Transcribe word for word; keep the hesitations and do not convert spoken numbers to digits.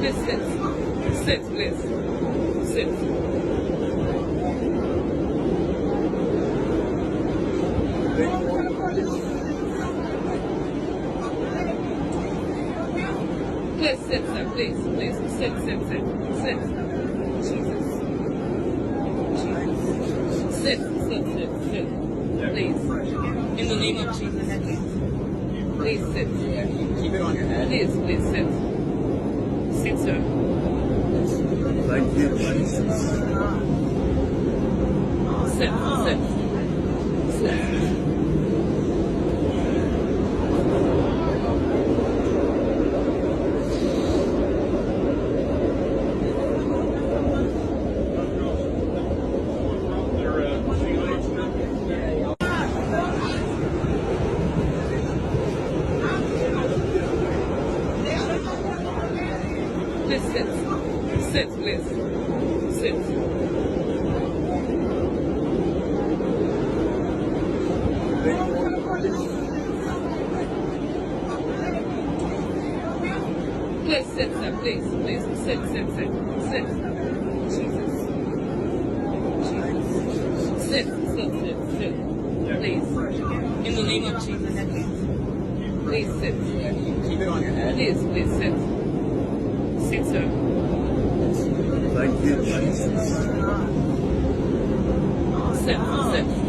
Please sit. Sit, please. Sit. Please sit, sir. Please, please. Sit, sit, sit. Sit. Jesus. Jesus. Sit, sit, sit, sit. Please. In the name of Jesus, please. Please sit. Keep it on your head. Please, please sit. Sit, sir. Thank you, Jesus. Sit, sit. Sit. Please sit. Sit, please. Sit. Please sit, sir. Please, please. Sit, sit, sit. Sit. Jesus. Jesus. Sit, sit, sit, sit. Please. In the name of Jesus, please. Please sit. Keep it on your head. Please, please sit. Sit, sir. Thank you, Jesus. Sit, sit.